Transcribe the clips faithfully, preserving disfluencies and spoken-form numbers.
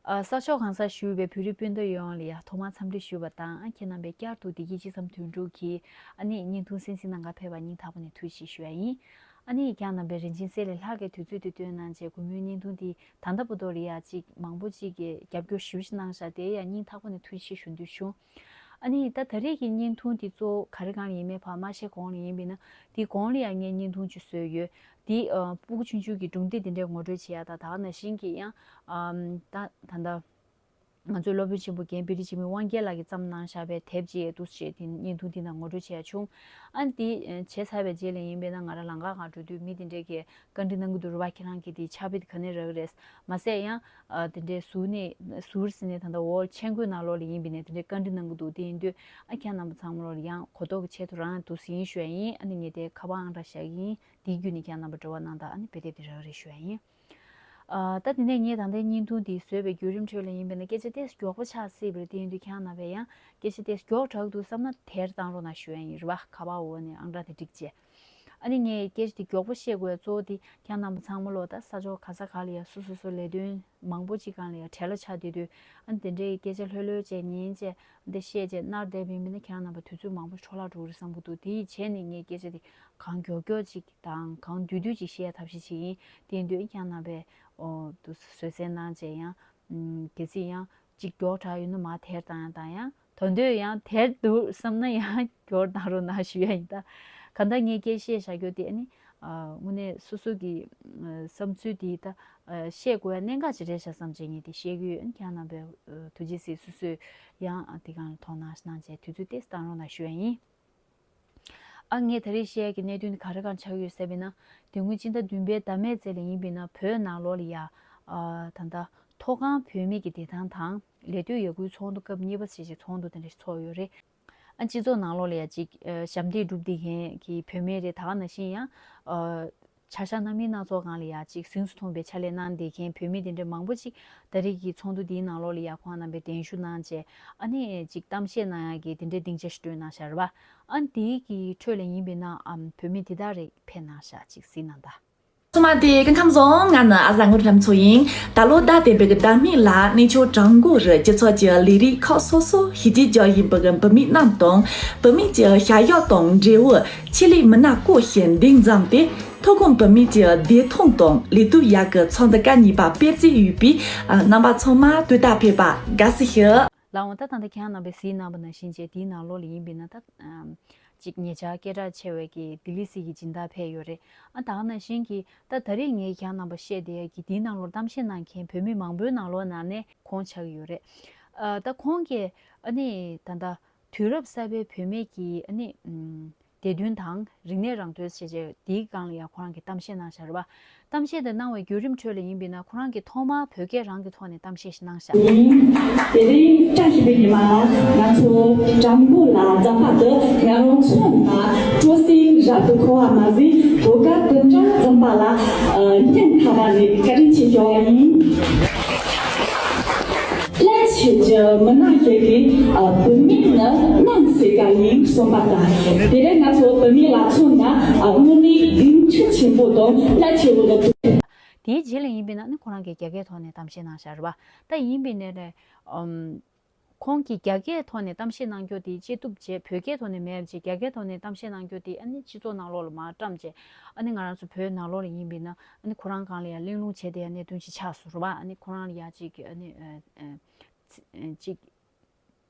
ཨ། ས་ཕྱོགས་གང་སར་བཞུགས་པའི་བོད་རིགས་སྤུན་ཟླ་ཡོངས་ལ་ཡང་ཐོག་མར་འཚམས་འདྲི་ཞུ་བ་དང་། ཨ། ཁྱེད་རྣམ་པས་བསྐྱར་དུ་བདེ་སྐྱིད་ཅི་འཚམས་དོན་གྲུབ་ཀྱི་ཨ་ནི་བརྙན་ཐུང་གསན་གཟིགས་གནང་གར་ཕེབས་པར་སྙིང་ཐག་པ་ནས་ཐུགས་རྗེ་ཆེ་ཞུ་ཡ་ཡིན། ཨ་ནི་ཁྱེད་རྣམ་པས་རིན་ཆེན་གསེར་ལས་ལྷག་གི་དུས་ཚོད་དེ་བཏོན་གནང་བྱས། གུས་མོའི་བརྙན་ཐུང་འདི་ད་ལྟ་བར་དུ་ལ་ཡ་ཅིག་མང་པོ་ཅིག་གིས་རྒྱབ་སྐྱོར་ཞེ་པོ་ཅིག་གནང་བཞག་དེ་ཡང་སྙིང་ཐག་པ་ནས་ཐུགས་རྗེ་ཆེ་ཞུ་འདོད་བྱུང་། ཨ་ནི་ད་ད་རེས་ཀྱི་བརྙན་ཐུང་འདི་གཙོ་བོ་ག་རེ་སྒང་ལ་ཡིན་མིན་ཕར་མ་བཤད་གོང་ལ་ཡིན་པས་ན། དེའི་གོང་ལ་ཡང་ངས་བརྙན་ཐུང་ཅིག་བཟོས་ཡོད། དེ་ཨ་སྤུ་གུ་ཆུང་ཆུང་གི་སྒྲུང་དེབ་དེ་འདྲའི་ངོ་སྤྲོད་བྱེད་ཡ་དང་། ད་ག་ནང་བཞིན་གྱི་ཡང་ཨམ་ད་ད་ལྟ་ང་ཚོའི་སློབ་དཔོན་ཆེན་པོ་རྒན་པེ་རི་འཇིགས་མེད་དབང་རྒྱལ་ལགས་ཀྱིས་བརྩམས་གནང་བཞག་པའི་དེབ་ཅིག་འདུག་སེ་བྱས། དེ་བརྙན་ཐུང་དེ་ནང་ངོ་སྤྲོད་བྱེད་ཡ་བྱུང་། ཨ་ནི་དེ་ཨ་བྱས་ཚར་བའི་རྗེས་ལ་ཡིན་པས་ན། ང་རང་ལམ་ཁ་སྒང་འགྲོ་དུས་མི་དེ་འདྲས་ཀྱིས་བཀའ་འདྲི་གནང་གི་འདུག་རེད་བ། ཁྱེད་རང་གི་དེ་ཕྱག་དཔེ་དེ་ག་ནས་རག་གི་རེད། མ་ཟད་ཡང་ཨ་དེ་འདྲའི་ཟུར་ནས་ཟུར་ཟེར་ནས་ད་ལྟ་ཝོལ་མཆན་འགོད་ནང་ལོགས་ལ་ཡིན་པས་ན། དེ་འདྲའི་བཀའ་འདྲི་གནང་གི་འདུག་དེ་ཡིན་དུས་ཨ་ཁྱེད་རྣམ་པ་ཚང་མ་ལོགས་ལ་ཡང་གོ་རྟོགས་ཀྱི་ཆེད་དུ་རང་འདུག་སེ་ཡིན་ཞུ་ཡ་ཡིན། ཨ་ནི་ངས་དེ་ཁ་པར་ཨང་གྲངས་བཞག་གི་ཡིན། དེའི་བརྒྱུད་ནས་ཁྱེད་རྣམ་པ་འབྲེལ་བ་གནང་དང་། ཨ་ནི་དཔེ་དེབ་དེ་རག་གི་རེད་ཞུ་ཡ་ཡིན། ཨ་ད་དེ་ནས་ངས་ད་ལྟའི་བརྙན་ཐུང་འདི་བཟོས་པའི་བརྒྱུད་རིམ་ཁྲོད་ལ་ཡིན་པས་ན། སྐད་ཆ་ཏོག་ཙམ་མགྱོགས་པོ་ཆགས་སྲིད་པ་རེད། དེ་ཡིན་དུས་ཁྱེད་རྣམ་པས་ཡང་སྐད་ཆ་ཏོག་ཙམ་མགྱོགས་དྲགས་འདུག་བསམ་ན་དེར་བཏང་རོགས་གནང་ཞུ་ཡ་ཡིན། རེད་བ། ཁ་པར་འོག་ནས་ཨང་གྲངས་དེ་སྒྲིག་བྱས། ཨ་ནི་ངས་སྐད་ཆ་དེ་མགྱོགས་པོ་བཤད་དགོས་ཡ་གཙོ་བོ་དེ། ཁྱེད་རྣམ་པ་ཚང་མ་ལོགས་ད་ས་ཕྱོགས་ག་ས་ག་ལ་ཡ་སོ་སོ་སོ་ལས་དོན་མང་པོ་ཅིག་སྒང་ལ་ཡ་བྲེལ་བ་ཆགས་བསྡད་དུས། ཨ་ནི་དེ་འདྲའི་སྐད་ཆ་ལྷོད་ལྷོད་བྱས་ཉན་བྱས་འདི་བཤད་བྱས་ནར་བསྡད་པ་ཡིན་པས་ན། ཁྱེད་རྣམ་པ་དུས་ཚོད་མང་པོ་འཕྲོ་བརླག་འགྲོ་གི་རེད་བསམ་གྱི་འདུག་དེ་བྱས་ནས་ངས་སྐད་ཆ་དེ་གང་མགྱོགས་མགྱོགས་ཅིག་དང་གང་བསྡུས་བསྡུས་ཅིག་བཤད་ཐབས་ཤེས་བྱེད་ཀྱི་ཡིན། དེ་ཡིན་དུས་ཁྱེད་རྣམ་པས་ཨོ་དུ་བཟོད་བསྲན་གནང་བྱས། ཡང་ཨུམ་གལ་སྲིད་ཡང་ཅིག་མགྱོགས་དྲགས་ཡོད་ན་མར་དེར་བཏང་ཡ་དང་། ཡང་དོན་དུ་ཡང་དེར་འདུག་བསམ་ན་ཡང་མགྱོགས་བཏང་རོགས་གནང་ཞུ་ཡ་ཡིན། ད་གང་ལྟར་ངས་སྐད་བཤད་བཞག་རྒྱུ་དེ་ཨ་ནི་ཨ་དངོས་གནས་སོ་སོ་གི་ཨ་བསམ་ཚུལ་དེ་ད་ཨ་བཤད་དགོས་ཡ་གནད་འགག་ཅིག་རེད་ཤག་བསམ་བྱས་ངས་དེ་བཤད་ཀྱི་ཡོད། ཨ་ནི་ཁྱེད་རྣམ་པས་ཨ་ཐུགས་རྗེ་གཟིགས། སོ་སོས་ཡང་ཨ་དེ་སྒང་ལ་དོ་སྣང་གནང་བྱས་དུས་ཚོད་ཏོག་ཙམ་བཏང་རོགས་གནང་ཞུ་ཡ་ཡིན། ཨ་ངས་ད་རེས་བཤད་ཀྱི་གནད་དོན་དེ་ག་རེ་སྒང་ཆགས་ཀྱི་ཡོད་ཟེར་བས་ན། དེ་སྔོན་སྤྱི་ཟླ་བདུན་པའི་ཟླ་མེད་ཙམ་ལ་ཡིན་པས་ན། བོད་ནང་ལོགས་ལ་ཡ་ཨ་ད་ལྟ་མཐོ་སྒང་བུད་མེད་ཀྱི་བདེ་ཐང་དང་ལས་གཏོད་ཡར་སྐུལ་ཚོགས་འདུ་སྐབས་གཉིས་པ་ཟེར་བྱས་ཚོགས་འདུ་དེ་འདྲ་ཞིག་ཚོགས་ཡོད་རེད། ཨ་སྤྱི་ཚོགས་ནང་ལོགས་ལ་ཡ་ཅིག་ཨ་ཞབས་འདེགས་སྒྲུབ་བསྡད་མཁན་གྱི་བུད་མེད་རེད། ད་ག་ནང་བཞིན་ཡང་ཨ་ཆ་བཞག་ནང་མི་སྣ་ཚོགས་སྒང་ལ་ཡ་ཅིག་གཟེངས་སུ་ཐོན་པའི་ཕྱག་ལས་གནང་བསྡད་མཁན་བུད་མེད་དེ་འདྲ་མང་པོ་ཅིག་ད་རེས་ཀྱི་ཚོགས་འདུ་འདིའི་ནང་ལོགས་ལ་ཡ་ཁོང་རྣམ་པས་གདན་ཞུ་གནང་བྱས། ཨ་ནི་ཅིག་གཏམ་བཤད་གནང་ཡག་གི་དེ་འདྲའི་སྡིངས་ཆ་ཞིག་སྤྲོད་གནང་བཞག་རེད་བ། ཨ་ནི་དེའི་གི་ཁྲོད་ལ་ཡིན་པས་ན་ཨམ་བུད་མེད་དེ་དག་རེ་ཕེབས་གནང་བཞག་ཅིག་གཟིགས་གནང་དང་། སོ་མ་དེ་སྐུ་ཁམས་བཟང་། ང་ནི་ཨ་ཟ་ངུར་ལྷ་མཚོ་ཡིན། ད་ལོ་ཟླ་བདུན་པའི་ཟླ་སྨད་ལ་གནས་ཆུང་བྲག་འགོ་རུ་སྤྱི་ཚོགས་ཀྱི་ལས་རིགས་ཁག་སོ་སོ་ཞི་བདེ་རྒྱ་ཡིན་པའི་བུད་མེད་རྣམས་དང་། བུད་མེད་ཀྱི་ཤ་ཡག་དང་འབྲས་བུ་ཆེད་ལས་མི་སྣ་བསྐོ་ཞིང་འདེགས་འཛོམས་ཏེ། མཐོ་སྒང་བུད་མེད་ཀྱི་བདེ་ཐང་དང་ལས་གཏོད་ཡག་གི་ཚོགས་འདུ་སྐབས་གཉིས་པ་སྤེལ་རྩིས་ཡོད་པས། རྣམ་པ་ཚང་མ་དུས་ལྟར་ཕེབས་པ་དགའ་བསུ་ཞུ། ལགས་འོང་། ད་ད་ལྟ་ཁྱེད་རྣམ་པས་གཟིགས་གནང་བ་ནང་བཞིན་བྱས་དེའི་ནང་ལོགས་ལ་ཡིན་པས་ན། ད་ཨམ་ཅིག་ཉེ་ཆར་སྐད་གྲགས་ཆེ་བའི་གི་ལྡི་ལི་གཟིགས་ཀྱི་སྦྱིན་བདག་ཕེབས་ཡོད་རེད། ཨ་ད་ག་ནང་བཞིན་གྱི་ད་ད་རེས་ངས་ཁྱེད་རྣམ་པ་བཤད་བསྡད་ཡ་གི་དེའི་ནང་ལོགས་གཏམ་བཤད་གནང་མཁན་བུད་མེད་མང་པོའི་ནང་ལོགས་ནང་ནས་ཁོང་ཆགས་ཀྱི་ཡོད་རེད། ཨ་ད་ཁོང་གིས་ཨ་ནི་ད་ལྟ་དུས་རབས་གསར་པའི་བུད་མེད་ཀྱི་ཨ་ནི་ཨམ་བདེ་དོན་དང་རིག་གནས་རང་རྟོགས་ཞེས་བྱས་དེའི་སྒང་ལ་ཡང་ཁོ་རང་གིས་གཏམ་བཤད་གནང་བཞག་རེད་བ། གཏམ་བཤད་དེ་གནང་བའི་བརྒྱུད་རིམ་ཁྲོད་ལ་ཡིན་པས་ན། ཁོ་རང་གིས་ཐོག་མར་བོད་སྐད་རང་གི་ཐོག་ནས་གཏམ་བཤད་ཞིག་གནང་བཞག་ཡིན། དེ་རིང་བཀྲ་ཤིས་པའི་ཉི་མ་ལ་ང་ཚོ་བྲག་འགོ་ལ་འཛོམས་པ་དེ་ང་རང་ཚོ་ནང་སྤྲོ་སེམས་རབ་ཏུ་འཁོལ་བ་མ་ཟད། གོ་སྐབས་དེ་འདྲ་བྱུང་བ་ལ་སྙིང་ཐག་པ་ནས་བཀའ་དྲིན་ཆེ་ཞུ་བ་ཡིན། ལྷན་ཆད་ཀྱི་མི་སྣ་ཞིག་གིས་ཨ་བུད་མེད་ནི་སྣང་ཟེར་ག་ཡིན་གསུངས་པ་དང་། དེ་ལས་ང་ཚོ་བུད་མེད་ལ་མཚོན་ན་ཨ་དངོས་གནས་སྡིངས་ཆ་ཆེན་པོ་དང་རླབས་ཆེ་བོ་ལ་ཐུག་དེའི་རྗེས་ལ་ཡིན་པས་ན་ནི་ཁོ་རང་གིས་རྒྱ་སྐད་ཐོག་ནས་གཏམ་བཤད་གནང་བཞག་རེད་བ། ད་ཡིན་པས་ན་ནི་ཨམ་ཁོང་གིས་རྒྱ་སྐད་ཐོག་ནས་གཏམ་བཤད་གནང་རྒྱུ་དེ་བཅད་གཏུབ་བྱས། བོད་སྐད་ཐོག་ནས་མེད་པ་བྱས། རྒྱ་སྐད་ཐོག་ནས་གཏམ་བཤད་གནང་རྒྱུ་དེ་ཨ་ནི་སྤྱི་ཚོགས་ནང་ལོགས་ལ་མར་བཀྲམ་བྱས། ཨ་ནི་ང་རང་ཚོ་བོད་ནང་ལོགས་ལ་ཡིན་པས་ན་ཨ་ནི་ཁོ་རང་སྒང་ལ་ཡང་གླེང་སློང་བྱས་ཏེ་ཡང་གནད་དོན་ཅིག་ཆགས་སོང་རེད་བ། ཨ་ནི་ཁོ་རང་ལ་ཡང་ཅིག་ཨ་ནི་ཨ་ཨ་ཅིག་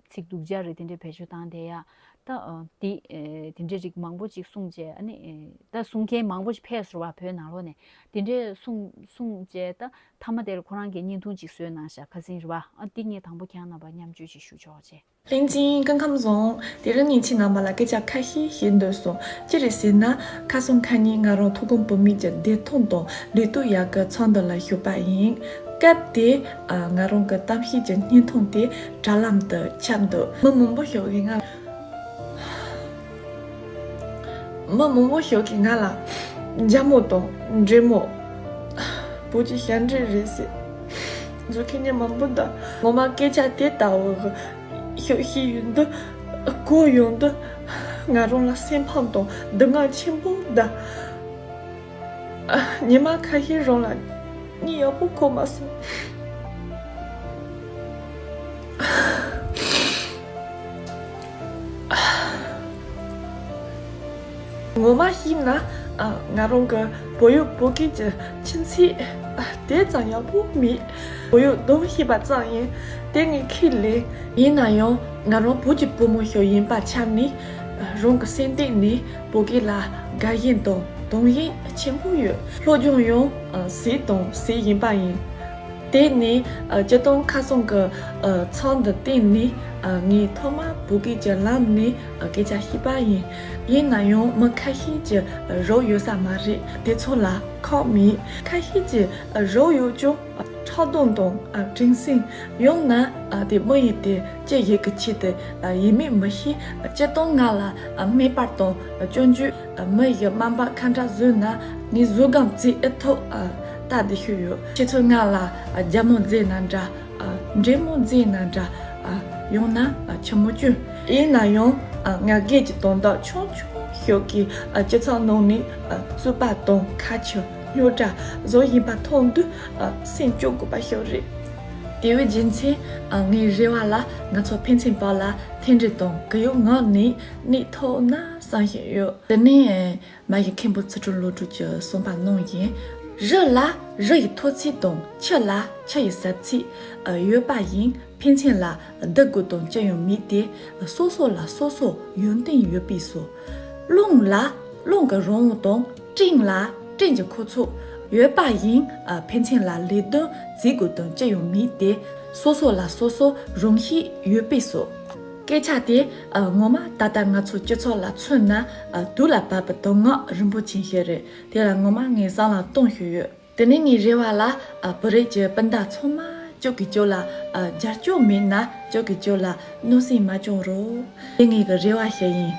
ཚིག་སྡུག་ཅག་རེད། དེ་འདྲའི་བེད་སྤྱོད་བཏང་བསྡད་ཡ། ད་ཨ་དེ་ཨ་དེ་འདྲའི་རིགས་མང་པོ་ཅིག་གསུངས་བྱས། ཨ་ནི་ཨ་ད་གསུང་མཁན་མང་པོ་ཞིག་ཕེབས་སོང་བ། བོད་ནང་ལོགས་ནས་དེ་འདྲའི་གསུང་གསུངས་བྱས། ད་མཐའ་མ་དེ་ལ་ཁོ་རང་གིས་བརྙན་ཐུང་ཅིག་བཟོས་གནང་བཞག་ཁ་སང་རེད་བ། ཨ་དེ་ངས་དང་པོ་ཁྱེད་རྣམ་པ་མཉམ་སྤྱོད་ཅིག་ཞུ་ཆོག་བྱས། ལྷན་ཅིག་སྐུ་ཁམས་བཟང་། དེ་རིང་ཉིན་ཆེ་རྣམ་པ་ལ་སྐད་ཆ་ཁ་ཤས་བཤད་འདོད་སོང་། ཅི་རེད་ཟེར་ན། ཁ་སང་ཁ་ཉིན་ང་རང་མཐོ་སྒང་བུད་མེད་ཀྱི་བདེ་ཐང་དང་ལས་གཏོད་ཡག་གི་ཚོགས་འདུ་ལ་ཞུགས་པ་ཡིན། སྐབས་དེ་ཨ་ང་རང་གི་གཏམ་བཤད་ཀྱི་བརྙན་ཐུང་དེ་དྲ་ལམ་དུ་ཁྱབ་འདུག་མི་མང་པོ་ཞིག་གིས་ང་ལ། མི་མང་པོ་ཞིག་གིས་ང་ལ་རྒྱ་མོ་དང་འདྲེ་མོ། བོད་ཀྱི་ཞབས་འདྲེན་རེད་ཟེར། བཟོ་མཁན་མི་མང་པོ་དང་། ངོ་མ་སྐད་ཆ་དེ་ལྟ་བུ་ཤོད་ཤེས་ཡོང་དུས། གོ་ཡོང་དུས་ང་རང་ལ་སེམས་ཕམ་དང་སྡུག་བསྔལ་ཆེན་པོ་གདའ། ཉི་མ་ཁ་ཤས་རིང་ལ་གཉིད་ཡག་པོ་ཁུག་མ་སོང་། ངོ་མ་བཤད་ན། ཨ། ང་རང་གི་བོད་ཡིག་བོད་སྐད་ཀྱི་ཁྱིམ་མཚེས། ཨ། དེ་ཙམ་ཡག་པོ་མེད། བོད་ཡིག་སྡོམ་ཤེས་པ་ཙམ་ཡིན། དེ་ངས་ཁས་ལེན། ཡིན་ན་ཡང་ང་རང་བོད་ཀྱི་བུ་མོ་ཞིག་ཡིན་པའི་ཆ་ནས། ཨ། རང་གི་སེམས་གཏིང་ནས་བོད་སྐད་ལ་དགའ་ཞེན་དང་དུང་ཞེན་ཆེན་པོ་ཡོད། སློབ་སྦྱོང་ཡང་། ཨ། ཟས་དང་ཟས་ཡིན་པ་ཡིན། དེ་ནས། ཨ། སྤྱིར་བཏང་ཁ་སང་གི། ཨ། ཚིག་འདི་སྟེང་ནས། ཨ། ངས་ཐོག་མར་བོད་སྐད་ཀྱི་ལམ་ནས། ཨ། སྐད་ཆ་བཤད་པ་ཡིན། ཡིན་ན་ཡང་མི་ཁ་ཤས་ཀྱིས། ཨ། རོགས་ཡོད་ས་མ་རེད། དེ་ཚོ་ལ་ཁག་མེད། ཁ་ཤས་ཀྱིས། ཨ། རོགས་ཡོད་ཀྱང་། ཨ། ཁྲག་འདོན་དང་། ཨ། དྲན་སེམས། ཡང་ན། ཨ། དེ་དམིགས་ཡུལ་དེ་ཅི་ཞིག་གི་ཆེད་དུ། ཨ། ཡིན་མིན་མི་ཤེས། ཨ། སྤྱིར་བཏང་ང་ལ། ཨ། སྨད་པ་དང་། ཨ། སྐྱོན་བརྗོད། ཨ། མི་ཡི་དམའ་འབེབས་ཁ་འདྲ་བཟོས་ན། ངས་བཟོད་སྒོམ་བརྩི་ཨེ་ཐུབ། ཨ། ལྟ་བསྡད་ཤོས་ཡོད། ཁྱེད་ཚོས་ང་ལ། ཨ། རྒྱ་མོ་བརྫིས་ན་འདྲ། ཨ། འདྲེ་མོ་བརྫིས་ན་འདྲ། ཨ། ཡང་ན། ཨ། ཆི་མོ་སྐྱོན། ཡིན་ན་ཡང་། ཨ། ང་སྒེར་གྱི་དོན་དག་ཆུང་ཆུང་ཞིག་གི། ཨ། སྤྱི་ཚོགས་ནང་ནས། ཨ། རྩོད་པ་དང་ཁ་ཆེ་རྙོག་དྲ་བཟོ་བཞིན་པ་མཐོང་དུས། ཨ། སེམས་སྐྱོ་དགོས་པ་ཞིག་རེད། དེ་བས་རྒྱུ་མཚན། ཨ། ངའི་རེ་བ་ལ་ང་ཚོ་ཕན་ཚུན་བར་ལ་མཐུན་སྒྲིལ་དང་གུས་ཡངས་ངང་ནས་གནས་ཐུབ་ན་བསམ་བཞིན་ཡོད། དེ་ནས། མ་ཡི་མཁན་པོ་ཚུལ་ཁྲིམས་བློ་གྲོས་ཀྱིས་གསུངས་པ་ནང་བཞིན། རི་ལ་རི་ཡི་མཐོ་ཚད་དང་། ཆུ་ལ་ཆུ་ཡི་ཟབ་ཚད། ཨ། ཡོད་པ་ཡིན། ཕན་ཚུན་ལ་སྡུག་དགོས་དོན་ཅི་ཡང་མེད་དེ། སོ་སོ་ལ་སོ་སོ་ཡོན་ཏན་ཡོད་པས་སོ། རླུང་ལ་རླུང་གི་རང་དབང་དང་། སྤྲིན་ལ་སྤྲིན་གྱི་འཁོར་ཚོགས་ཡོད་པ་ཡིན། ཨ། ཕན་ཚུན་ལ་ལས་དོན་བྱེད་དགོས་དོན་ཅི་ཡང་མེད་དེ། སོ་སོ་ལ་སོ་སོ་རང་ཤེད་ཡོད་པས་སོ། སྐད་ཆ་དེ། ཨ། ངོ་མ་ད་ལྟ་ང་ཚོ་སྤྱི་ཚོགས་ལ་མཚོན་ན། ཨ། དུག་ལ་བབས་པའི་དུག་ལྔ་རིན་པོ་ཆེ་ཞིག་རེད། དེ་ལ་ངོ་མ་ངས་བསམ་བློ་གཏོང་ཞུས་ཡོད། དེ་ནས་ངའི་རེ་བ་ལ། ཨ། བོད་རིགས་ཀྱི་སྤུན་ཟླ་ཚང་མ་ཅོག་གི་ཅོག་ལ། ཨ། རྒྱབ་སྐྱོར་མེད་ན་ཅོག་གི་ཅོག་ལ་གནོད་སེམས་མ་བྱུང་རོགས། དེ་ངའི་གི་རེ་བ་ཞིག་ཡིན།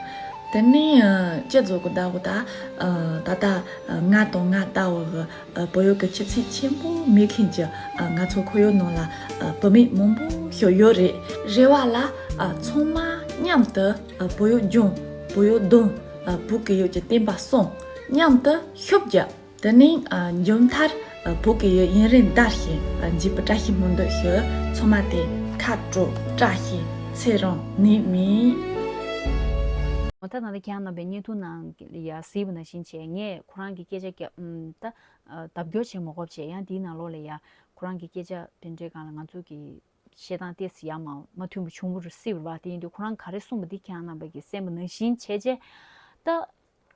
དེ་ནས། ཨ། ཅི་ཟེར་དགོས་ད་གོ་ད། ཨ། ད་ལྟ། ཨ། ང་དང་ང་ལྟ་བུ་གི། ཨ། བོད་ཡིག་གི་ཆུ་ཚད་ཆེན་པོ་མེད་མཁན་གྱི། ཨ། ང་ཚོ་ཁོར་ཡུག་ནང་ལ། ཨ། བུད་མེད་མང་པོ་ཞིག་ཡོད་རེད། རེ་བ་ལ། ཨ། ཚང་མ་མཉམ་དུ། ཨ། བོད་ཡིག་སྦྱོང་། བོད་ཡིག་འདོན། ཨ། བོད་སྐད་ཡིག་གི་བསྟན་པ་སྲུང་། མཉམ་དུ་ཤུགས་རྒྱབ། དེ་ནས། ཨ། མཇུག་མཐར། ཨ། བོད་སྐད་ཡིག་ཡུན་རིང་དར་ཞིང་། ཨ། མཛེས་པའི་བཀྲ་ཤིས་སྨོན་འདུན་ཞུ། ཚང་མ་དེ་ཁ་དྲོ་བཀྲ་ཤིས་ཚེ་རིང་ནད་མེད། འོ་ད་ད་ལྟ་ཁྱེད་རྣམ་པའི་བརྙན་ཐུང་ནང་ལ་ཡ་གཟིགས་པ་ནང་བཞིན་བྱས། ངས་ཁོ་རང་གི་སྐད་ཆ་རྒྱབ། ཨམ། ད། ཨ། ལྡབ་སྐྱོར་བྱེད་མ་དགོས་བྱས། ཡང་དེའི་ནང་ལོགས་ལ་ཡ་ཁོ་རང་གི་སྐད་ཆ་དེ་འདྲའི་སྒང་ལ་ང་ཚོ་གི་བཤད་སྟངས་ཏོག་ཙམ་ཡ་མ་མ་མཐུན་པ་བྱུང་བ་རེད་སྲིད་པ། དེ་ཡིན་དུས་ཁོ་རང་ག་རེ་གསུངས་པ་འདི་ཁྱེད་རྣམ་པ་གིས་གསན་པ་ནང་བཞིན་བྱས་རྗེས། ད་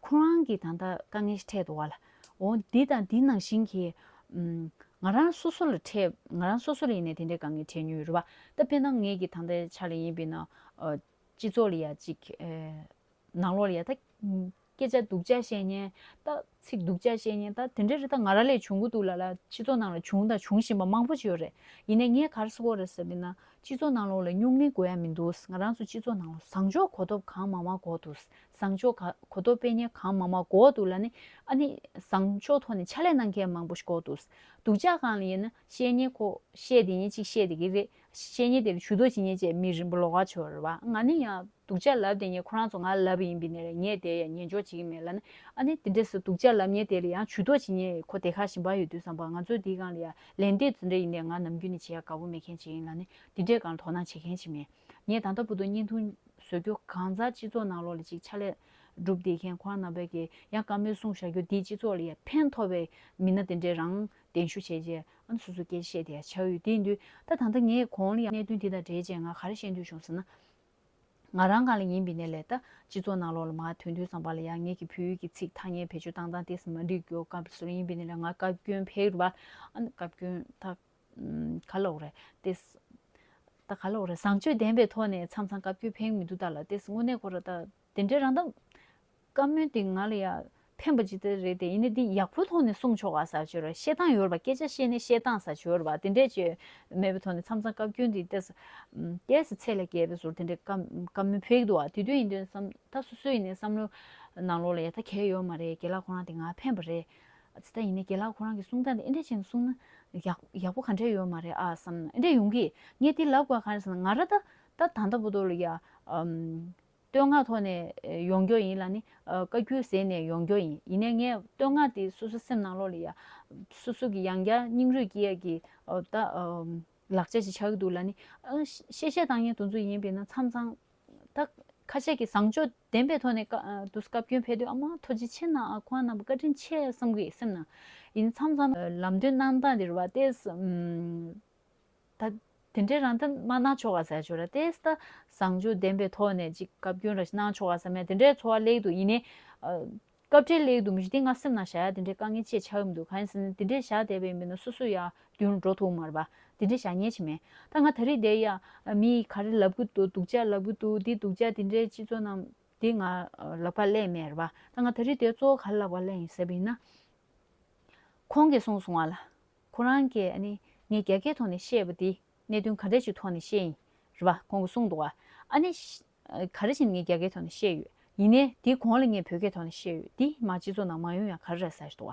ཁོ་རང་གིས་ད་ལྟ་དཀའ་ངལ་ཞིག་འཕྲད་འདུག་བ་ལ། འོ་འདི་དང་འདི་ནང་བཞིན་གྱི། ཨམ། ང་རང་སོ་སོ་ལ་འཕྲད། ང་རང་སོ་སོ་ལ་ཡིན་ནའི་དེ་འདྲའི་དཀའ་ངལ་འཕྲད་མྱོང་ཡོད་རེད་བ། ད་དཔེར་ན་ངེད་ཀྱི་ད་ལྟའི་ཆ་ལ་ཡིན་པས་ན། ཨ། སྤྱི་ཚོགས་ལ་ཡ་གཅིག་ཨེ། ནང་ལོགས་ལ་ཡ་ད། སྐད་ཆ་སྡུག་ཅག་བཤད་མཁན། ད་ཚིག་སྡུག་ཅག་བཤད་མཁན། ད་དེ་འདྲ་རེད། ད་ང་རང་ལས་བྱུང་གི་འདུག་ལ་ལ། སྤྱི་ཚོགས་ནང་ལ་བྱུང་དང་འབྱུང་བཞིན་པ་མང་པོ་ཅིག་ཡོད་རེད། ཡིན་ནའི་ངས་ག་རེ་ཟེར་གྱི་ཡོད་རེད་ཟེར་བ་ཡིན་ན། སྤྱི་ཚོགས་ནང་ལོགས་ལ་རྙོག་གླེང་དགོས་ཡ་མི་འདུག་ང་རང་ཚོ་སྤྱི་ཚོགས་ནང་ལ་བཟང་ཕྱོགས་གོ་རྟོགས་གང་མང་མང་དགོས་འདུག་བཟང་ཕྱོགས་ག་གོ་རྟོགས་སྤེལ་མཁན་གང་མང་མང་དགོས་འདུག་ལ་ནི། ཨ་ནི་བཟང་ཕྱོགས་ཐོག་ནས་ཕྱག་ལས་གནང་མཁན་མང་པོ་ཞིག་དགོས་འདུག་སྡུག་ཅག་སྒང་ལ་ཡིན་ན་བཤད་མཁན་ཁོ་བཤད་བསྡད་མཁན་གཅིག་བཤད་བསྡད་ཀྱི་རེད། བཤད་མཁན་དེ་ལ་ཇུས་གཏོགས་བྱེད་མཁན་བཅས་མི་རིམ་པ་ལོགས་ཀ་ཆགས་རེད་བ། ང་ནི་ཡང་སྡུག་ཅག་ལབ་བསྡད་མཁན་ཁོ་རང་ཚོ་ང་ལབ་པ་ཡིན་པ་ཡིན་ནའི་ལས་ངས་དེ་ཡང་ཉན་འཇོག་བྱེད་ཀྱི་མེད་ལ་ནི། ཨ་ནི་དེ་འདྲས་སུ་སྡུག་ཅག་ལབ་མཁན་དེ་ལ་ཡང་ཇུས་གཏོགས་བྱེད་མཁན་ཁོ་དེ་ག་གཞན་པ་ཡོད་དུས་ཙམ་པ། ང་ཚོ་འདིའི་སྒང་ལ་ཡང་ལན་འདེབས་དེ་འདྲ་ཡིན་ནའི་ང་ནམ་རྒྱུན་ནས་བྱེད་ཡ་དགའ་པོ་མེད་མཁན་ཅིག་ཡིན་ལ་ནི། དེ་འདྲའི་སྒང་ལ་དོ་སྣང་བྱེད་མཁན་ཅིག་མེད། ངས་ད་ལྟ་བར་དུ་བརྙན་ཐུང་བཟོ་རྒྱུ་གང་ཚང་སྤྱི་ཚོགས་ནང་ལོགས་ལ་ཅིག་ཕྱག་ལས་སྒྲུབ་བསྡད་མཁན་ཁོ་རང་རྣམ་པས་ཀྱིས་ཡང་བཀའ་མོལ་གསུངས་བཞག་རྒྱུ་འདིས་སྤྱི་ཚོགས་ལ་ཡང་ཕན་ཐོགས་པའི་མི་སྣ་དེ་འདྲས་རང་གདན་ཞུ་བྱས་རྗེས། ཨ་ནི་སོ་སོ་སྐད་ཆ་བཤད་བསྡད་ཡ་ཆགས་ཡོད། དེ་ཡིན་དུས་ད་ད་ལྟ་ངས་གོང་ལ་ཡང་གནད་དོན་འདི་དང་འབྲེལ་བྱས་ང་ག་རེ་བཤད་འདོད་བྱུང་ཟེར་ན། ང་རང་སྒང་ལ་ཡིན་པ་ཡིན་ནའི་ལས་ད་སྤྱི་ཚོགས་ནང་ལོགས་ལ་མར་ཐོན་དུས་ཙམ་པ་ལ་ཡང་ངེད་ཀྱི་བོད་ཡིག་གི་ཚིག་ཐ་སྙད་བེད་སྤྱོད་བཏང་སྟངས་དེ་ཚོ་མ་འགྲིག་རྒྱུ་སྐབས་སུ་ཡིན་པ་ཡིན་ནའི་ལས་ང་བཀའ་བཀྱོན་ཕེབས་རེད་བ། ཨ་ནི་བཀའ་བཀྱོན་ད། ཨམ། ག་ལབ་དགོས་རེད་དེ། ད་ག་ལབ་དགོས་རེད། བཟང་སྤྱོད་ལྡན་པའི་ཐོག་ནས་མཚམས་མཚམས་བཀའ་བཀྱོན་ཕེབས་མི་འདུག་ད་ལ། དེ་དངོས་གནས་ཁོ་ར་ད་དེ་འདྲའི་རང་ད་བཀའ་མོལ་དེ་ང་ལ་ཡ་ཕན་པ་ཅིག་ད་རེད་དེ། ཡིན་ནའི་འདི་ཡག་པོའི་ཐོག་ནས་གསུངས་ཆོག་ག་ཟེར་ཆོག་རེད། བཤད་སྟངས་ཡོད་རེད་པ། སྐད་ཆ་བཤད་ནས་བཤད་སྟངས་ཟེར་ཆོག་རེད་པ། དེ་འདྲས་ཅིག་མེད་པའི་ཐོག་ནས་མཚམས་མཚམས་བཀའ་བཀྱོན་དེ་ཏོག་ཙམ། ཨམ། ཏོག་ཙམ་ཚད་ལས་བརྒལ་བའི་ཟུར་དེ་འདྲའི་བཀའ་བཀའ་མོལ་ཕེབས་ཀྱི་འདུག་བ། དེ་དུས་ཡིན་དུས་བསམ་ད་སོ་སོ་ཡིན་ནའི་བསམ་བློ་ནང་ལོགས་ལ་ཡ་ད་གལ་ཡོད་མ་རེད། རྒན་ལགས་ཁོ་རང་དེ་ང་ཕན་པ་རེད། ཨ་ཙི། ད་ཡིན་ནའི་རྒན་ལགས་ཁོ་རང་གིས་གསུང་སྟངས་དེ་ཨེ་འདྲ་བྱས་ནས་གསུངས་ན་ཡག་ཡག་པོ་ག་འདྲ་ཡོད་མ་རེད་ཨ་བསམ་ཨེ་འདྲ་ཡོང་གི། ངས་དེ་ལབ་དགོས་ག་རེ་ཟེར་ན། ང་རང་ད་ད་ད་ལྟ་བར་དུ་ལ་ཡ། ཨམ། བསྟོད་བསྔགས་ཐོག་ནས་ཡོང་རྒྱུ་ཡིན་ལ་ནི། ཨ། བཀའ་བཀྱོན་ཟེར་ནས་ཡོང་རྒྱུ་ཡིན། ཡིན་ནའི་ངས་བསྟོད་བསྔགས་དེ་སོ་སོ་སེམས་ནང་ལོགས་ལ་ཡ། སོ་སོ་གི་ཡང་བསྐྱར་སྙིང་རུས་སྐྱེ་ཡ་གི། ཨ། ད། ཨམ། ལག་ཆ་ཞིག་ཆགས་ཀྱི་འདུག་ལ་ནི། ཨ། གཤེ་གཤེ་བཏང་མཁན་དེ་ཚོ་ཡིན་པས་ན་མཚམས་མཚམས། ད་ ཁ་ཤས་ཀྱིས་བཟང་སྤྱོད་ལྡན་པའི་ཐོག་ནས་བཀའ་ཨ་དུས་བཀའ་བཀྱོན་ཕེབས་དུས་ཨ་མ་ཐུགས་རྗེ་ཆེ་གནང་ཨ་ཁོང་རྣམ་པ་བཀའ་དྲིན་ཆེ་བསམ་གི་སེམས་ནང་ཡིན་མཚམས་མཚམས་ལམ་སྟོན་གནང་སྟངས་དེ་རེད་བ་ཏེ། ད་དེ་འདྲའི་རང་ད་མ་གནང་ཆོག་ག་ཟེར་ཆོག་ར་ཏེ་ད་བཟང་སྤྱོད་ལྡན་པའི་ཐོག་ནས་ཅིག་བཀའ་བཀྱོན་ར་ཞིག་གནང་ཆོག་ག་ཟེར་མེད་དེ་འདྲའི་ཚོར་བ་སླེབས་འདུག་ཡིན་ནའི་སྐབས་འཕྲལ་སླེབས་འདུག་མི་ཞིག་དེ་ང་སེམས་ནང་བཞག་ཡ་དེ་འདྲའི་དཀའ་ངལ་ཅིག་ཆགས་ཀྱི་མི་འདུག་གང་ཡིན་ཟེར་ན་དེ་འདྲའི་བཞག་བསྡད་པ་ཡིན་པས་ན་སོ་སོ་ཡ་མདུན་འགྲོ་ཐུབ་མ་རེད་པ། དེ་འདྲའི་བཞག་ཉེན་ཅིག་མེད། ད་ང་ད་རེས་བསྡད་ཡ་མི་ག་རེ་ལབ་གི་འདུག་སྡུག་ཅག་ལབ་གི་འདུག་འདི་སྡུག་ཅག་དེ་འདྲའི་སྤྱི་ཚོགས་ནང་འདི་ང་ལབ་པ་སླེབས་མེད་རེད་པ། ད་ང་ད་རེས་བསྡད་གཙོ་བོ་ག་རེ་ལབ་པ་སླེབས་ཡིན་ཟེར་བ་ཡིན་ན། ཁོང་གིས་གསུངས་སོང་བ་ལ། ཁོ་རང་གིས་ཨ་ནི་ངས་རྒྱ་སྐད་ཐོག་ནས་བཤད་པ་དེ་གནད་དོན་ག་འདྲ་ཞིག་ཐོག་ནས་བཤད་ཡིན་རེད་པ། ཁོང་གིས་གསུངས་འདུག་བ། ཨ་ནི་ཤ་ག་རེ་བྱས་ནས་ངས་རྒྱ་སྐད་ཐོག་ནས་བཤད་ཡོད། ཡིན་ནའི་དེའི་གོང་ལ་ངས་བོད་སྐད་ཐོག་ནས་བཤད་ཡོད། དེ་མ་སྤྱི་ཚོགས་ནང་མ་ཡོང་ཡ་ག་རེ་རེད་ཟེར་འདུག་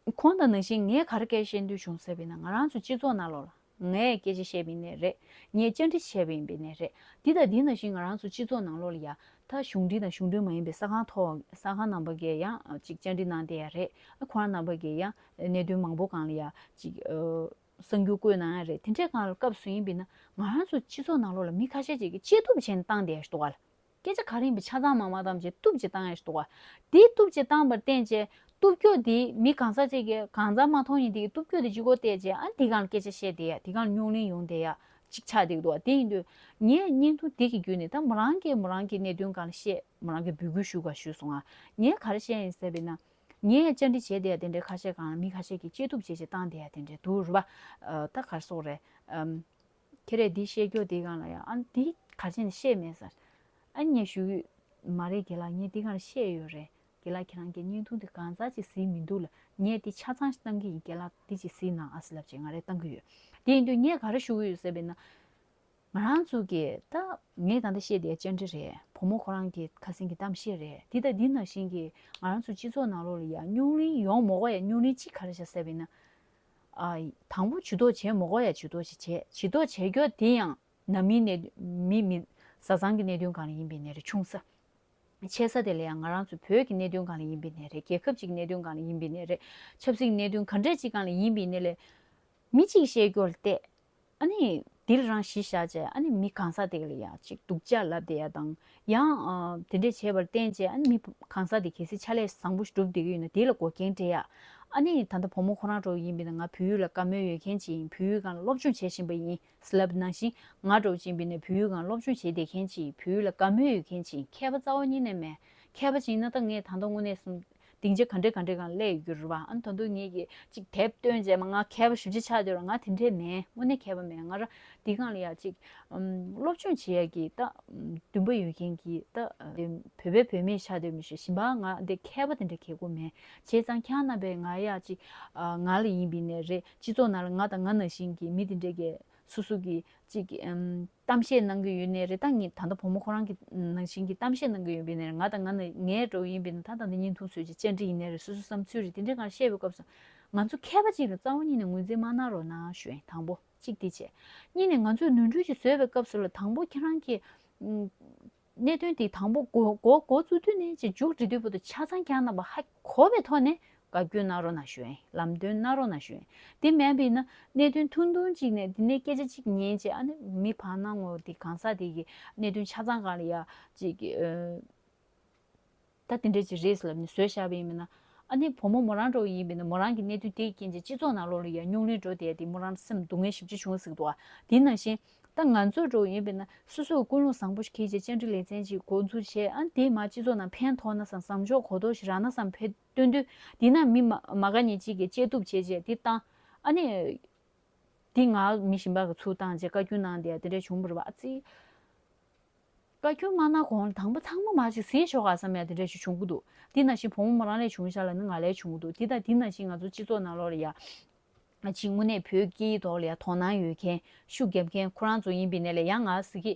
བ། ཁོང་དང་ནང་བཞིན་ངས་ག་རེ་སྐད་བཤད་འདོད་བྱུང་ཟེར་བས་ན་ང་རང་ཚོ་སྤྱི་ཚོགས་ནང་ལོགས་ལ་ངས་སྐད་ཆ་བཤད་པ་ཡིན་ནའི་རེད། ངས་བཅར་འདྲི་བྱས་པ་ཡིན་པ་ཡིན་ནའི་རེད། འདི་དང་འདི་ནང་བཞིན་ང་རང་ཚོ་སྤྱི་ཚོགས་ནང་ལོགས་ལ་ཡ་ད་གཞུང་འབྲེལ་དང་གཞུང་འབྲེལ་མ་ཡིན་པའི་གསར་ཁང་ཐོག་གསར་ཁང་རྣམ་པ་གིས་ཡང་ཅིག་བཅར་འདྲི་གནང་བསྡད་ཡ་རེད། ཁོ་རང་རྣམ་པ་གིས་ཡང་གནད་དོན་མང་པོ་སྒང་ལ་ཡ་ཅིག་གསར་འགྱུར་བཀོད་གནང་ཡ་རེད། དེ་འདྲའི་སྒང་ལ་སྐབས་སུ་ཡིན་པ་ཡིན་ན་ང་རང་ཚོ་སྤྱི་ཚོགས་ནང་ལོགས་ལ་མི་ཁ་ཤས་ཅིག་གིས་གཅེས་གཏུབ་བྱས་ནས་བཏང་བསྡད་ཡ་ཞིག་འདུག་ག་ལ། སྐད་ཆ་ག་རེ་ཡིན་པ་ཆ་ཚང་མ་མ་བཏང་བྱས་གཏུབ་ཅིག་བཏང་ཡ་ཞིག་འདུག་བ། དེ་གཏུབ་ཅིག་བཏང་བར་བརྟེན་བྱས་གཏུབ་སྐྱོ་དེ་མི་གང་ཟག་ཅིག་གིས་གང་ཟག་མ་མཐོང་ཡིན་དེ་གི་གཏུབ་སྐྱོ་དེ་གཅིག་གོ་བལྟས་བྱས་ཨ་དེ་གང་ལ་སྐད་ཆ་བཤད་བསྡད་ཡ་དེ་གང་ལ་རྙོག་གླེང་ཡོང་བསྡད་ཡ་གཅིག་ཆགས་བསྡད་འདུག་བ། དེ་ཡིན་དུས་ངས་བརྙན་ཐུང་དེ་གི་བརྒྱུད་ནས་ད་མོ་རང་གིས་མོ་རང་གི་གནད་དོན་སྒང་ལ་བཤད་མོ་རང་གིས་འབོད་སྐུལ་ཞུ་ག་ཞུས་སོང་ང་། ངས་ག་རེ་བཤད་ཡིན་ཟེར་བས་ན་ངས་བཅར་འདྲི་བྱས་བསྡད་ཡ་དེ་འདྲའི་ཁ་ཤས་སྒང་ལ་མི་ཁ་ཤས་ཀྱིས་གཅེས་གཏུབ་བྱས་བྱས་བཏང་བསྡད་ཡ་དེ་འདྲའི་འདུག་རེད་བ། ད་ག་རེ་ཟེར་དགོས་རེད། ཁྱེད་རས་འདི་བཤད་རྒྱུ་འདི་སྒང་ལ་ཡང་ཨ་འདི་ག་རེ་བྱས་ནས་བཤད་མེད་ཟེར། ཨ་ངས་ཞུ་གི་མ་རེད་རྒན་ལགས། ངས་འདི་སྒང་ལ་བཤད་ཡོད་རེད། རྒན་ལགས་ཁྱེད་རང་གིས་བརྙན་ཐུང་འདི་གང་ཟག་ཅིག་གཟིགས་མི་འདུག་ལ། ངས་འདི་ཆ་ཚང་ཞིག་བཏང་གི་ཡིན། རྒན་ལགས་འདི་ཅིག་གཟིགས་གནང་ཨ་ཟེར་ལབ་བྱས་ང་རས་བཏང་གི་ཡོད། དེ་ཡིན་དུས་ངས་ག་རེ་ཞུ་གི་ཡོད་ཟེར་བས་ན། ང་རང་ཚོ་གིས་ད་ངས་ད་ལྟ་བཤད་དེ་བཅར་འདྲི་རེད། བུ་མོ་ཁོ་རང་གི་ཁ་སེང་གི་གཏམ་བཤད་རེད། འདི་དང་འདི་ནང་བཞིན་གྱི་ང་རང་ཚོ་སྤྱི་ཚོགས་ནང་ལོགས་ལ་ཡ་རྙོག་གླེང་ཡོང་མ་དགོས་ཡ་རྙོག་གླེང་གཅིག་ག་རེ་བྱ་ཟེར་བས་ན། ཨ། དང་པོ་ཇུས་གཏོགས་བྱེད་མ་དགོས་ཡ་ཇུས་གཏོགས་ཤིག་བྱེད། ཇུས་གཏོགས་བྱེད་རྒྱུ་དེ་ཡང་ནང་མིའི་གནད་མི་མི་བཟའ་ཚང་གི་གནད་དོན་སྒང་ལ་ཡིན་པའི་ནས་རེད། ཆུང་ས་ཆེ་ས་དེ་ལ་ཡང་ང་རང་ཚོ་བོད་ཀྱི་གནད་དོན་སྒང་ལ་ཡིན་པའི་ནས་རེད། རྒྱལ་ཁབ་ཅིག་གི་གནད་དོན་སྒང་ལ་ཡིན་པའི་ནས་རེད། ཆབ་སྲིད་ཀྱི་གནད་དོན་ག་འདྲས་ཅིག་སྒང་ལ་ཡིན་པའི་ནས་ལས་མི་གཅིག་བཤད་རྒྱུ་ལ་བལྟས། ཨ་ནི་འདི་ལ་རང་གཞི་བཞག་བྱས་ཨ་ནི་མི་གང་ཟག་དེ་ལ་ཡང་ཅིག་སྡུག་ཅག་ལབ་བསྡད་ཡ་དང་ཡང་ཨ་དེ་འདྲས་བྱས་པར་བརྟེན་བྱས་ཨ་ནི་མི་གང་ཟག་དེ་གལ་སྲིད་ཕྱག་ལས་བཟང་པོ་ཞིག་སྒྲུབ་བསྡད་ཀྱི་ཡོད་ན་དེ་ལ་འགོག་རྐྱེན་སྤྲད་ཡ། ཨ་ནི་ད་ལྟ་བུ་མོ་ཁོ་རང་འདྲ་བོ་ཡིན་པས་ན་ང་བོད་ཡིག་ལ་བཀའ་མོལ་ཡོད་མཁན་ཅིག་ཡིན། བོད་ཡིག་སྒང་ལ་སློབ་སྦྱོང་བྱེད་བཞིན་པ་ཡིན་ཟེར་ལབ་ནང་བཞིན་ང་འདྲ་བོ་ཅིག་ཡིན་པས་ན་བོད་ཡིག་སྒང་སློབ་སྦྱོང་བྱེད་བསྡད་མཁན་ཅིག་ཡིན། བོད་ཡིག་ལ་བཀའ་མོལ་ཡོད་མཁན་ཅིག་ཡིན། མཁས་པ་རྩ་བ་ཉིད་ནས་མེད། མཁས་པ་ཅིག་ཡིན་ན་ད་ངས་ད་ལྟ་དངོས་གནས་སོང་། སྡིངས་ཆ་ག་འདྲ་ག་འདྲ་སྒང་སླེབས་ཡོད་རྒྱུ་རེད་བ། ཨ་ནི་ད་དུང་ངེད་ཀྱིས་ཅིག་དེབ་བཏོན་རྗེས་མ་ང་མཁས་པ་ཞེ་པོ་ཅིག་ཆགས་བསྡད་རེད། ང་དེ་འདྲས་མེད། དངོས་གནས་མཁས་པ་མེད། ང་རང་འདི་སྒང་ལ་ཡ་ཅིག་ཨམ་སློབ་སྦྱོང་བྱེད་ཡ་གི་ད་འདུན་པ་ཡོད་མཁན་གྱི་ད་བོད་པའི་བུད་མེད་ཆགས་བསྡད་མི་ཞིག་གཞན་པ་ང་འདི་མཁས་པ་དེ་འདྲ་གལ་དགོས་མེད། བྱས་ཙང་ཁྱེད་རྣམ་པས་ང་ཡ་ཅིག་ང་ལ་ཡིན་པའི་ནས་རེད། སྤྱི་ཚོགས་ནང་ལ་ང་དང་ང་ནང་བཞིན་གྱི་མི་དེ་འདྲས་ཀྱི་སོ་སོ་གི་ཅིག་ཨམ་གཏམ་བཤད་གནང་གི་ཡོད་ནའི་རེད། ད་ངས་ད་ལྟ་བུ་མོ་ཁོ་རང་གི་ནང་བཞིན་གྱི་གཏམ་བཤད་གནང་གི་ཡོད་པའི་ནའི་རེད། ང་དང་ང་ནི་ངའི་འདྲ་བོ་ཡིན་པའི་ན་ད་ད་ལྟ་བརྙན་ཐུང་བཟོས་ཀྱི་བཅར་འདྲི་ཡིན་ནའི་རེད། སོ་སོའི་བསམ་ཚུལ་རེད། དེ་འདྲའི་སྒང་བཤད་པའི་སྐབས་སུ་ང་ཚོ་མཁས་པ་ཅིག་ལ་རྩ་བ་ཉིད་ནས་ངོས་འཛིན་མ་གནང་རོགས་གནང་ཞུ་ཡིན། དང་པོ་གཅིག་དེ་བྱས། གཉིས་ནས་ང་ཚོས་ནོར་འཁྲུལ་ཅིག་བཟོས་པའི་སྐབས་སུ་ལ་དང་པོ་ཁྱེད་རང་གིས་ཨམ་གནད་དོན་དེ་དང་པོ་འགོ་འགོ་འགོ་བཙུགས་དུས་ནས་ཅིག་མཇུག་སྒྲིལ་དུས་བར་དུ་ཆ་ཚང་ཁྱེད་རྣམ་པ་ཧ་གོ་བའི་ཐོག་ནས་བཀའ་བཀྱོན་གནང་རོགས་གནང་ཞུ་ཡིན། ལམ་སྟོན་གནང་རོགས་གནང་ཞུ་ཡིན། དེ་མིན་པ་ཡིན་ན་གནད་དོན་ཐུང་ཐུང་ཅིག་ནས་འདི་ནས་སྐད་ཆ་ཅིག་ཉན་བྱས་ཨ་ནི་མི་བར་སྣང་ངོ་དེ་གང་ཟག་དེ་གི་གནད་དོན་ཆ་ཚང་སྒང་ལ་ཡ་ཅིག་ཨ་ད་དེ་འདྲས་ཅིག་རེད་ཟེར་ལབ་ནས་བཟོས་བཞག་པ་ཡིན་པ་ཡིན་ན། ཨ་ནི་བུ་མོ་མོ་རང་འདྲ་བོ་ཡིན་པ་ཡིན་ན་མོ་རང་གི་གནད་དོན་དེ་གི་རྐྱེན་གྱིས་སྤྱི་ཚོགས་ནང་ལོགས་ལ་ཡ་རྙོག་གླེང་འགྲོ་བསྡད་དེ་མོ་རང་སེམས་སྡུག་བསྔལ་ཞེ་པོ་ཅིག་བྱུང་ཟེར་གི་འདུག་བ། དེ་ནང་བཞིན། ད་ང་ཚོ་འདྲ་བོ་ཡིན་པས་ན་སོ་སོའི་ཀུན་སློང་བཟང་པོ་ཞིག་གིས་བྱས་བཅར་འདྲི་ལེ་ཚན་ཅིག་འགོ་འཛུགས་བྱས་ཨ་ནི་དེས་མ་སྤྱི་ཚོགས་ནང་ཕན་ཐོགས་ན་བསམ་བསམ་ཕྱོགས་གོ་རྟོགས་ཤིག་རག་ན་བསམ་ཕེ་སྟོན་དུས་འདི་ན་མི་མ་མ་དགའ་ཉེ་གཅིག་གིས་གཅེས་གཏུབ་བྱས་བྱས་འདི་བཏང་ཨ་ནི་འདི་ང་མི་གཞན་པ་གིས་ཚུར་བཏང་བྱས་བཀའ་བཀྱོན་གནང་བསྡད་ཡ་དེ་འདྲ་བྱུང་བ་རེད་བ། ཨ་ཙི། བཀའ་བཀྱོན་མ་གནང་གོང་ལ་དང་པོ་ཚང་མ་མར་ཅིག་གཟིགས་ཆོག་ག་བསམ་ཡ་དེ་འདྲ་ཞིག་བྱུང་གི་འདུག་དེ་ནང་བཞིན་བུ་མོ་མོ་རང་ལས་བྱུང་ཤག་ལབ་ན་ང་ལས་བྱུང་གི་འདུག་དེ་དང་དེ་ནང་བཞིན་ང་ཚོ་སྤྱི་ཚོགས་ནང་ལོགས་ལ་ཡ། ཅིག་དངོས་གནས་བོད་སྐད་ཐོག་ལ་ཡང་དོ་སྣང་ཡོད་མཁན་ཤུགས་རྒྱབ་མཁན་ཁོ་རང་ཚོ་ཡིན་པའི་ནས་ལས་ཡང་ང་ཟེར་གི།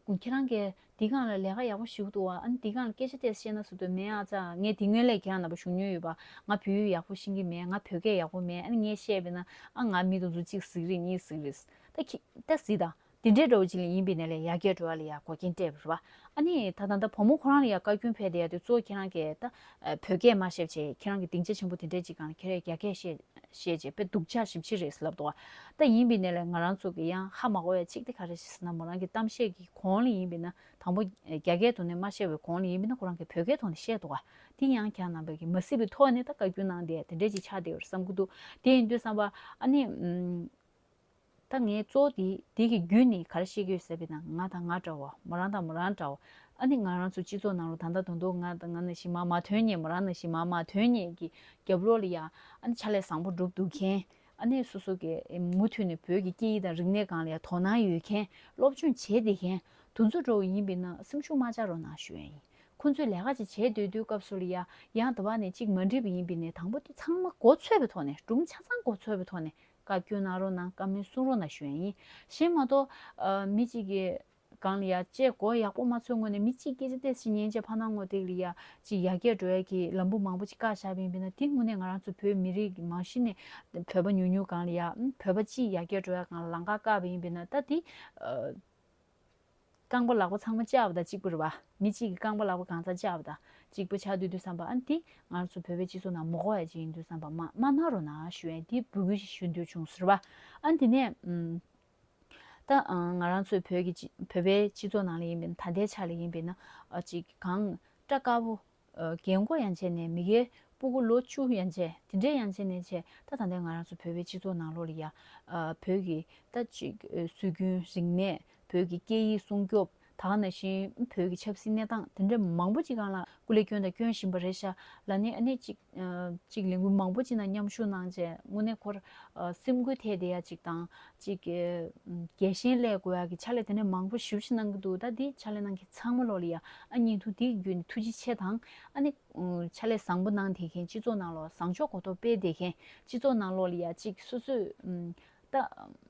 ཁྱེད་རང་གིས་འདི་སྒང་ལ་ལས་ཀ་ཡག་པོ་ཞིག་འདུག་བ། ཨ་ནི་འདི་སྒང་ལ་སྐད་ཆ་ཏོག་ཙམ་བཤད་ན་ཟེར་དུས་མེད་ཨ་ཙང་ངས་དེ་སྔོན་ལས་ཁྱེད་རང་རྣམ་པ་ཞུ་མྱོང་ཡོད་པ། ང་བོད་ཡིག་ཡག་པོ་ཤེས་ཀྱི་མེད། ང་བོད་སྐད་ཡག་པོ་མེད། ཨ་ནི་ངས་བཤད་པས་ན་ཨ་ང་མི་དེ་ཚོ་གཅིག་ཟིག་རེད་གཉིས་ཟིག་རེད། ད་ཁྱི་ད་ཟིག་དང་དེ་འདྲའི་འདྲ་བོ་ཅིག་ལ་ཡིན་པའི་ནས་ལས་ཡར་རྒྱས་འགྲོ་བ་ལ་ཡ་འགོག་རྐྱེན་སྤྲད་པ་རེད་བ། ཨ་ནི་ད་ད་ད་བུ་མོ་ཁོ་རང་ལ་ཡ་བཀའ་བཀྱོན་ཕེབས་བསྡད་ཡ་དེ་གཙོ་བོ་ཁྱེད་རང་གིས་ད་བོད་སྐད་མ་ཤེས་བྱས་ཁྱེད་རང་གི་སྡིངས་ཆ་ཆེན་པོ་དེ་འདྲའི་ཅིག་སྒང་ལ་ཁྱེད་རས་རྒྱ་སྐད་བཤད། བཤད་བྱས་དཔེ་སྡུག་ཅག་ཞེ་པོ་ཅིག་རེད་ཟེར་ལབ་འདུག་བ། ད་ཡིན་པའི་ནས་ལས་ང་རང་ཚོ་གི་ཡང་ཧ་མ་གོ་བའི་གཅིག་དེ་ག་རེ་ཞིག་ཟེར་ན། མོ་རང་གི་གཏམ་བཤད་ཀྱི་གོང་ལ་ཡིན་པས་ན། དང་པོ་རྒྱ་སྐད་དུ་ནས་མ་བཤད་པའི་གོང་ལ་ཡིན་པས་ན། ཁོ་རང་གི་བོད་སྐད་ཐོག་ནས་བཤད་འདུག་བ། དེ་ཡང་ཁྱེད་རྣམ་པས་ཀྱི་མ་གཟིགས་པའི་ཐོག་ནས་ད་བཀའ་བཀྱོན་གནང་བསྡད་དེ་འདྲས་ཅིག་ཆགས་བསྡད་ཡོད་རེད་བསམ་གྱི་འདུག་དེ་ཡིན་དུས་བསམ་པ་ཨ་ནི། ད་ངས་གཙོ་བོ་དེ་དེ་གི་བརྒྱུད་ནས་ག་རེ་བཤད་ཀྱི་ཡོད་ཟེར་བས་ན། ང་དང་ང་འདྲ་བོ། མོ་རང་དང་མོ་རང་འདྲ་བོ། ཨ་ནི་ང་རང་ཚོ་སྤྱི་ཚོགས་ནང་ལ་ད་ལྟ་དུང་དུང་ང་དང་ང་ནང་བཞིན་མར་མ་ཐོན་མཁན། མོ་རང་ནང་བཞིན་མར་མ་ཐོན་མཁན་གྱི་རྒྱབ་ལོགས་ལ་ཡ་ཨ་ནི་ཕྱག་ལས་བཟང་པོ་སྒྲུབ་འདུག་མཁན། ཨ་ནི་སོ་སོ་གི་མུ་མཐུད་ནས་བོད་ཀྱི་སྐད་ཡིག་དང་རིག་གནས་སྒང་ལ་ཡ་དོ་སྣང་ཡོད་མཁན། སློབ་སྦྱོང་བྱས་བསྡད་མཁན་དེ་ཚོ་འདྲ་བོ་ཡིན་པས་ན། སེམས་ཤུགས་མ་ཆག་རོགས་གནང་ཞུ་ཡ་ཡིན། ཁོང་ཚོས་ལས་ཀ་ཅིག་བྱེད་སྡོད་དུས་སྐབས་སུ་ལ་ཡ་ཡང་དེ་བ་ནས་ཅིག་མ་འགྲིག་པ་ཡིན་པས་ན། དང་པོ་དེ་ཚང་མ་མགོ་ཚོས་པའི་ཐོག་ནས། སྒྲུང་ཆ་ཚང་མགོ་ཚོས་པའི་ཐོག་ནས་བཀའ་བཀྱོན་གནང་རོགས་གནང་། བཀའ་མོལ་གསུང་རོགས་གནང་ཞུ་ཡ་ཡིན། གཞན་མ་གཏོགས་ཨ་མི་གཅིག་གི་སྒང་ལ་ཡ་ཅིག་མགོ་ཡག་པོ་མ་ཚོས་སྔོན་ནས། མི་གཅིག་སྐད་ཆ་ཏོག་ཙམ་ཉན་བྱས་ཕར་ནང་ངོ་དེ་ལ་ཡ་ཅིག་ཡར་རྒྱས་འགྲོ་ཡ་གི་ལམ་བུ་མང་པོ་ཅིག་བཀག་བཞག་པ་ཡིན་པས་ན། དེ་དངོས་གནས་ང་རང་ཚོ་བོད་མི་རིགས་ཀྱི་མང་ཤོས་ནས་བོད་པ་ཉུང་ཉུང་སྒང་ལ་ཡ་བོད་པ་གཅིག་ཡར་རྒྱས་འགྲོ་ཡ་སྒང་ལ་ལམ་ཁ་བཀག་པ་ཡིན་པས་ན། ད་དེ་ཨ། རྐང་པ་ལག་པ་ཚང་མ་བཅག་པ་དང་གཅིག་པ་རེད་བ། མི་གཅིག་གི་རྐང་པ་ལག་པ་གང་ཚང་བཅག་པ་དང་གཅིག་པ་ཆགས་སྡོད་དུས་བསམ་པ། ཨ་ནི་དེ་ང་རང་ཚོ་བོད་པའི་སྤྱི་ཚོགས་ནང་མ་གོ་ཡ་ཅིག་ཡིན་དུས་བསམ་པ། མ་མ་གནང་རོགས་གནང་ཞུ་ཡ་དེ་འབོད་སྐུལ་ཞིག་ཞུ་འདོད་བྱུང་ཟེར་བ། ཨ་ནི་དེ་ནས་ཨམ། ད་ཨ་ང་རང་ཚོའི་བོད་ཀྱི་སྤྱི་བོད་པའི་སྤྱི་ཚོགས་ནང་ལ་ཡིན་པས་ན། ད་ལྟའི་ཆ་ལ་ཡིན་པས་ན། ཨ་ཅིག་གངས་སྐྲ་དཀར་པོ། ཨ་རྒན་གོག་ཡན་ཆད་ནས། མི་རྒན་སྤུ་གུ་ལོ་བཅུ་ཡན་ཆད། དེ་འདྲའི་ཡན་ཆད་ནས་བྱས། ད་ད་ལྟའི་ང་རང་ཚོ་བོད་པའི་སྤྱི་ཚོགས་ནང་ལོགས་ལ་ཡ་ཨ་བོད་ཀྱི་ད་ཅིག་ཨ་སྲོལ་རྒྱུན་རིག་གནས། བོད་ཀྱི་སྐད་ཡིག་སྲུང་སྐྱོབ། ད་ག་ནང་བཞིན་བོད་ཀྱི་ཆབ་སྲིད་གནས་སྟངས་དེ་འདྲ་མང་པོ་ཅིག་སྒང་ལ་སྐུ་ལས་བསྐྱོན་དང་སྐྱོན་བཞིན་པ་རེད་ཤག་ལབ་ནས། ཨ་ནི་ཅིག་ཨ་ཅིག་ལས་འགུལ་མང་པོ་ཅིག་ནང་མཉམ་ཞུགས་གནང་བྱས། དངོས་གནས་ཁོར་ཨ་སེམས་འགུལ་ཐེབས་བསྡད་ཡ་ཅིག་དང་། ཅིག་ཨ་རྒྱལ་ཞེན་སླེབས་དགོས་ཡ་གི་ཕྱག་ལས་དེ་འདྲ་མང་པོ་ཞེ་པོ་ཅིག་གནང་གི་འདུག་ད་འདི་ཕྱག་ལས་གནང་མཁན་ཚང་མ་ལོགས་ལ་ཡ་ཨ་བརྙན་ཐུང་འདི་གི་བརྒྱུད་ནས་ཐུགས་རྗེ་ཆེ་དང་། ཨ་ནི་ཕྱག་ལས་བཟང་པོ་གནང་བསྡད་མཁན། སྤྱི་ཚོགས་ནང་ལོགས་བཟང་ཕྱོགས་གོ་རྟོགས་སྤེལ་བསྡད་མཁན། སྤྱི་ཚོགས་ནང་ལོགས་ལ་ཡ་ཅིག་སོ་སོས་ཨམ། ད་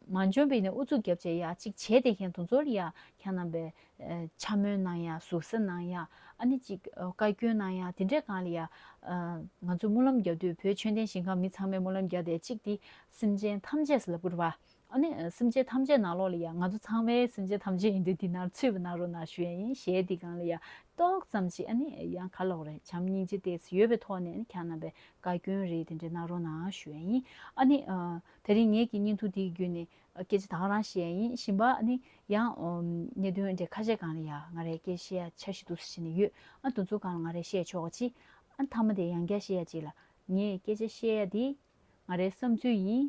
མ་འཇོན་པ་ཡིན་ན་ཨུ་ཚུགས་རྒྱབ་བྱས་ཡ་ཅིག་བྱས་བསྡད་མཁན་དེ་ཚོ་ལ་ཡ་ཁྱེད་རྣམ་པས་ཨ་འཕྱ་སྨོད་གནང་ཡ། ཟུར་ཟ་གནང་ཡ། ཨ་ནི་ཅིག་ཨ་བཀའ་བཀྱོན་གནང་ཡ་དེ་འདྲའི་སྒང་ལ་ཡ། ཨ་ང་ཚོ་སྨོན་ལམ་རྒྱག་དུས། བོད་ཆོས་ལྡན་ཞིང་ཁམས་མི་ཚང་མས་སྨོན་ལམ་རྒྱག་བསྡད་ཅིག་དེ་སེམས་ཅན་ཐམས་ཅད་ཟེར་ལབ་དགོས་རེད་བ། ཨ་ནི་སེམས་ཅན་ཐམས་ཅད་ནང་ལོགས་ལ་ཡ། ང་ཚོ་ཚང་མའི་སེམས་ཅན་ཐམས་ཅད་ཡིན་དུས་འདི་ནང་ཚུད་པ་གནང་རོགས་གནང་ཞུ་ཡ་ཡིན། གཞས་འདི་སྒང་ལ་ཡ་ཏོག་ཙམ་ཅིག་ཨ་ནི་ཡང་ག་ལབ་དགོས་རེད། བྱམས་སྙིང་རྗེ་ཏོག་ཙམ་ཡོད་པའི་ཐོག་ནས། ཨ་ནི་ཁྱེད་རྣམ་པས་བཀའ་བཀྱོན་རེད་དེ་འདྲ་གནང་རོགས་གནང་ཞུ་ཡ་ཡིན། ཨ་ནི་ཨ་དེ་རིང་ངེད་ཀྱི་བརྙན་ཐུང་འདི་གི་བརྒྱུད་ནས་སྐད་ཆ་ད་ག་རང་བཤད་ཡ་ཡིན། གཞན་པ་ཨ་ནི་ཡང་ཨ་གནད་དོན་འདྲ་ཁ་ཤས་སྒང་ལ་ཡ་ང་རས་སྐད་བཤད་ཡ་འཆར་གཞི་འདུག་སེ་བྱས་ནས་ཡོད། ཨ་དེ་ཚོ་སྒང་ལ་ང་རས་བཤད་ཆོག་ག་ཅིག་ཨ་མཐའ་མ་དེ་ཡང་བསྐྱར་བཤད་ཡ་ཅིག་ལ། ངས་སྐད་ཆ་བཤད་ཡ་དེ་ང་རའི་བསམ་ཚུལ་ཡིན།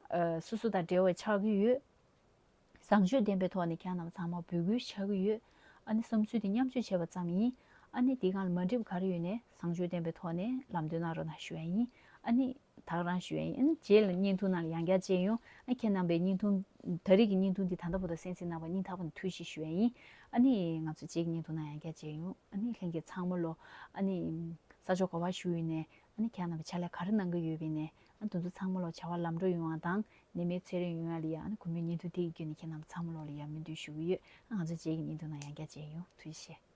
ཨ་སོ་སོ་དང་འབྲེལ་བ་ཆགས་ཀྱི་ཡོད། བཟང་སྤྱོད་ལྡན་པའི་ཐོག་ནས་ཁྱེད་རྣམས་ཚང་མ་འབོད་སྐུལ་ཆགས་ཀྱི་ཡོད། ཨ་ནི་བསམ་ཚུལ་དེ་མཉམ་སྤྱོད་བྱས་པ་ཙམ་ཡིན། ཨ་ནི་དེ་སྒང་ལ་མ་འགྲིག་པ་ག་རེ་ཡོད་ནའི་བཟང་སྤྱོད་ལྡན་པའི་ཐོག་ནས་ལམ་སྟོན་གནང་རོགས་གནང་ཞུ་ཡ་ཡིན། ཨ་ནི་ད་ག་རང་ཞུ་ཡ་ཡིན། ཨ་ནི་རྗེས་ལ་བརྙན་ཐུང་ནང་ལ་ཡང་བསྐྱར་མཇལ་ཡོང་། ཨ་ཁྱེད་རྣམ་པའི་བརྙན་ཐུང་། ད་རེས་ཀྱི་བརྙན་ཐུང་འདི་ད་ལྟ་བར་དུ་གསན་གཟིགས་གནང་བར་སྙིང་ཐག་པ་ནས་ཐུགས་རྗེ་ཆེ་ཞུ་ཡ་ཡིན། ཨ་ནི་ང་ཚོ་རྗེས་ཀྱི་བརྙན་ཐུང་ནང་ཡང་བསྐྱར་མཇལ་ཡོང་། ཨ་ནི་ལྷན་རྒྱས་ཚང་མ་ལོ། ཨ་ནི་ས་ཕྱོགས་ག་པར་བཞུགས་ཡོད་ནའི། ཨ་ནི་ཁྱེད་རྣམ་པས་ཕྱག་ལས་ག་རེ་གནང་གི་ཡོད་པ་ཡིན་ནའི། ཨ་དེ་ཚོ་ཚང་མ་ལོ་བྱ་བ་ལམ་འགྲོ་ཡོང་བ་དང་ནད་མེད་ཚེ་རིང་ཡོང་ཡ་ལ་ཡ། ཨ་ནི་གུས་མོས་བརྙན་ཐུང་དེ་གི་བརྒྱུད་ནས་ཁྱེད་རྣམ་པ་ཚང་མ་ལོ་ལ་ཡ་སྨོན་འདུན་ཞུ་གི་ཡོད། ཨ་ང་ཚོ་རྗེས་ཀྱི་བརྙན་ཐུང་ནང་ཡང་བསྐྱར་མཇལ་ཡོང་། ཐུགས་རྗེ་ཆེ།